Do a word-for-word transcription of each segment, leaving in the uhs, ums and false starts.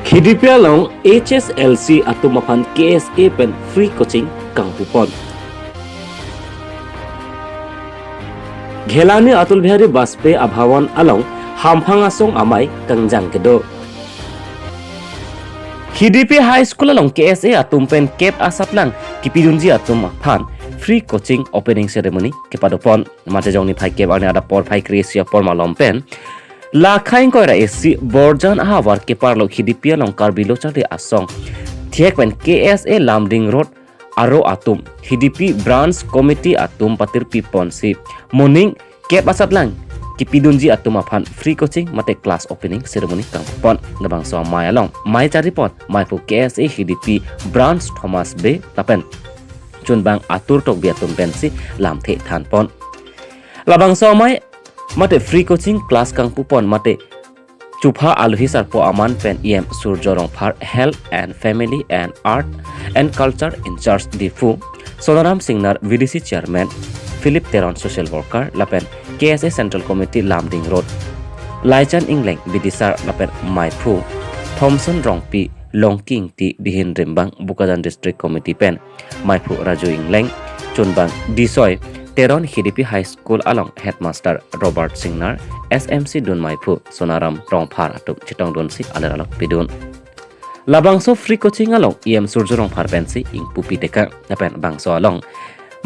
Hidipi along H S L C atum aphan K S A pen free coaching kangpupon. Ghelani Atal Bihari Vajpayee abhavan along hamphang asong amei kangjang kedo. Hidipi High School along K S A atum pen kep asatlang kipidunji atum aphan free coaching opening ceremony kepadopon. Mate jong niphai kep arni adap porphai kre-isi apor malom pen la khaing koira isi Borjan ahavar keparlo Hidipi along Karbi Lo Charli Asong thek pen K S A Lumding Road aro atum Hidipi Branch Committee atum patirpi ponsi moning kep asatlang kipidunji atum aphan free coaching mate class opening ceremony kangpupon. Labangso amei along mei charipon meiphu K S A Hidipi Branch Thomas Bey lapen chunbang Atur Tokbi atum pensi lamthe thanpon. Labangso amei mate free coaching class kangpupon mate chupha aluhi sarpo aman pen E M Surjo Rongphar, Health and Family and Art and Culture in Charge Diphu, Sonaram Singnar, V D C Chairman, Philip Teron, Social Worker lapen K S A Central Committee Lumding Road, Laichan Engleng, B D C lapen meiphu Thomson Rongpi, Longki Ingti, Dihin Rimbang, Bokajan District Committee pen meiphu Raju Engleng, chunbang Disoi Teron, Hidipi High School along Headmaster Robert Singnar, S M C dun meiphu Sonaram Rongphar atum chetongdunsi aler along pidun. Labangso free coaching along E M Surjo Rongphar pensi ingpupi dekang lapen bangso along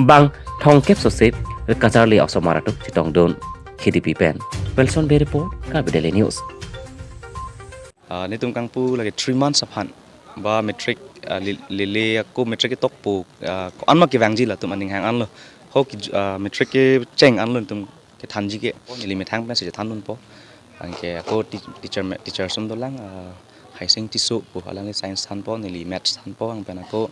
bang thomkep sose kacharli osomar atum chetongdun. Hidipi pen Wilson Bey report, Karbi Daily News. Ah, netum kangpu lake three months aphan ba matric, ah, li-, lele ako matric ketokpo, ah, ko-an ma kevangji latum aning hang anlo. Ho ki, ah, matric kecheng anlo netum kethanji ke. Neli methang pensi chethandunpo. Anke ako ti-, teacher me-, teacher ason dolang, ah, Haising Tisso pu, alangli science thanpo, neli maths thanpo, anpen ako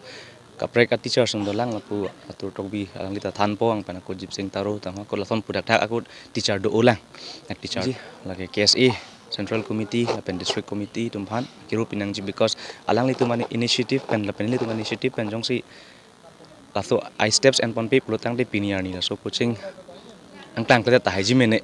kaprek a-teacher ason dolang, lapu Atur Tokbi, alangli ta thanpo, anpen ako Jipsing Taro, tang ako lason pu dakdak ako teacher do-olang. Ak teacher ji, lake K S A Central Committee lapen District Committee atum aphan kiru pinangji, because alanglitum ani-, initiative pen lapen nelitum ani-, initiative pen jongsi laso a-steps enponpe pulotangte pini arni laso coaching angtang kle tahai ji mene.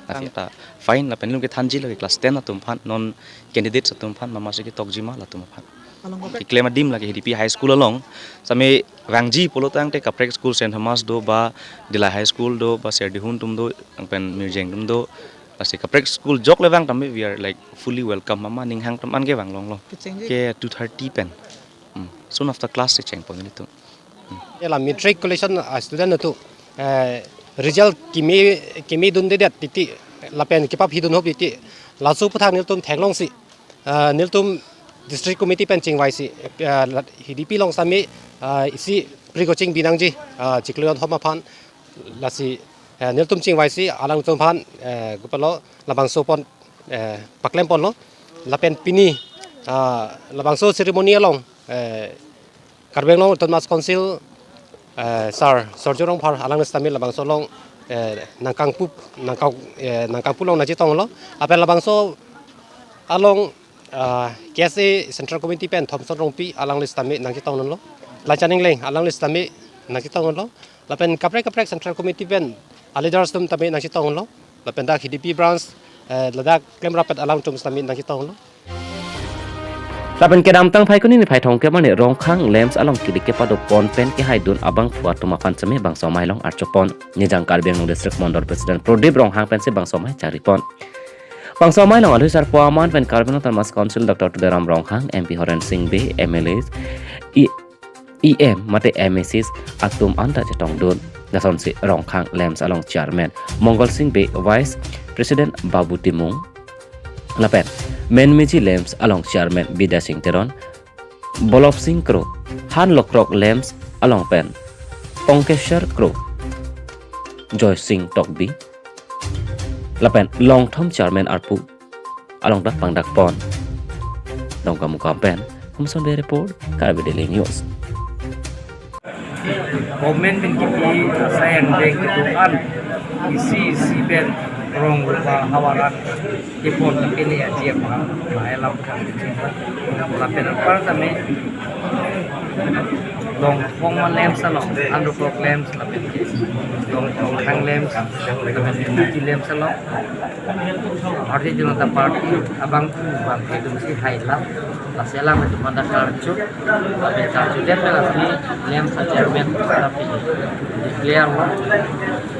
Ang ta fine lapen nelitum kethanji lake class ten atum aphan, non candidates atum aphan, mamasi ketokji ma latum aphan. Along ko keklem adim lake Hidipi High School along same vangji pulotangte kaprek school Saint Thomas do ba Dillai High School do ba Serdihun atum do, anpen Mirjeng atum do, lasi kaprek school jok le vang tame we are, like, fully welcome, mama aning hang atum an ke vanglonglo. Kechengji ke two thirty pen. Hmm. Soon after class si chengpon nelitum. Ya la matriculation, ah, student atum, eh, result kimi, kimi dundedet titi lapen kepaphidun hop titi. Laso aputhak nelitum theklongsi, ah, nelitum district committee pen chingvaisi, ah, la-, Hidipi along same, ah, isi free coaching binangji, ah, chiklo thom aphan, lasi, eh, nelitum chingvaisi alangtum aphan, eh, kopilo labangso pon, eh, paklemponlo. Lapen pini, ah, labangso ceremony along, eh, Karbi Anglong Autonomous Council, eh, Sir Surjo Rongphar alangli sitame labangso along, eh, nangkangpu, nangkang, eh, nangkangpu along nangchetonglo. Lapen labangso along, ah, K S A Central Committee pen Thomson Rongpi alangli sitame nangchetongdunlo. Laichan Engleng alangli sitame nangchetongdunlo. Lapen kaprek kaprek Central Committee pen a-leaders atum tame nangchetongdunlo. Lapen dak Hidipi branch, eh, ladak klemrap-et alangtum sitame nangchetongdunlo. Lapen kedamtang Phaikuni niphai thomkep arni Rongkhang LAMPS along kili kepadopon pen kehaidun abangphu atum aphan seme bangso amei along archopon. Nijang Karbi Anglong District Mondol President Prodip Ronghang pensi bangso amei charipon. Bangso amei along aluhi sarpo aman pen Karbi Anglong Autonomous Council Doctor Tuliram Ronghang, M P Horen Sing Bey, M L As, E-, E M mate M A Cs atum anta chetongdun. Lasonsi Rongkhang LAMPS along Chairman Mongol Sing Bey, Vice President Babu Timung, lapen Menmiji LAMPS along Chairman Bidya Sing Teron, Bolop Sing Kro, Han Lokrok LAMPS along pen Pongkeshwar Kro, Joy Sing Tokbi, lapen Longthom Chairman arpu along ta pangdakpon. Dongkamukam pen Homson Bey report, Karbi Daily News. Government pen kipi asai angdeng kedo-an isi isi pen rong rupa havar-an kepon kepele aji aphan, lahai alam kang kecheng. Lapen apar tame Longphong ma LAMPS along, hundred o'clock LAMPS lapen ke Longphong thang LAMPS lapen Miji LAMPS along Bharatiya Janata Party abang abang ke dum si hai lam, lasi alam itu pada karju, lapen karju det pen lasi LAMPS a chairman tapi declare lo.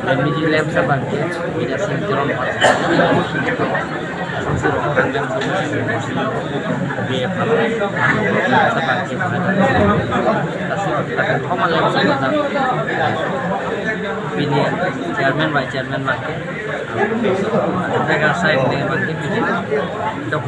Lapen Miji LAMPS abang ke Bidya Sing Teron Party. Asonsi Longphong LAMPS abang ke Bidya Sing Teron Party. Asonsi Longphong LAMPS abang ke pini chairman, vice chairman abang ke. Mereka sign dengan abang ke pini. Dok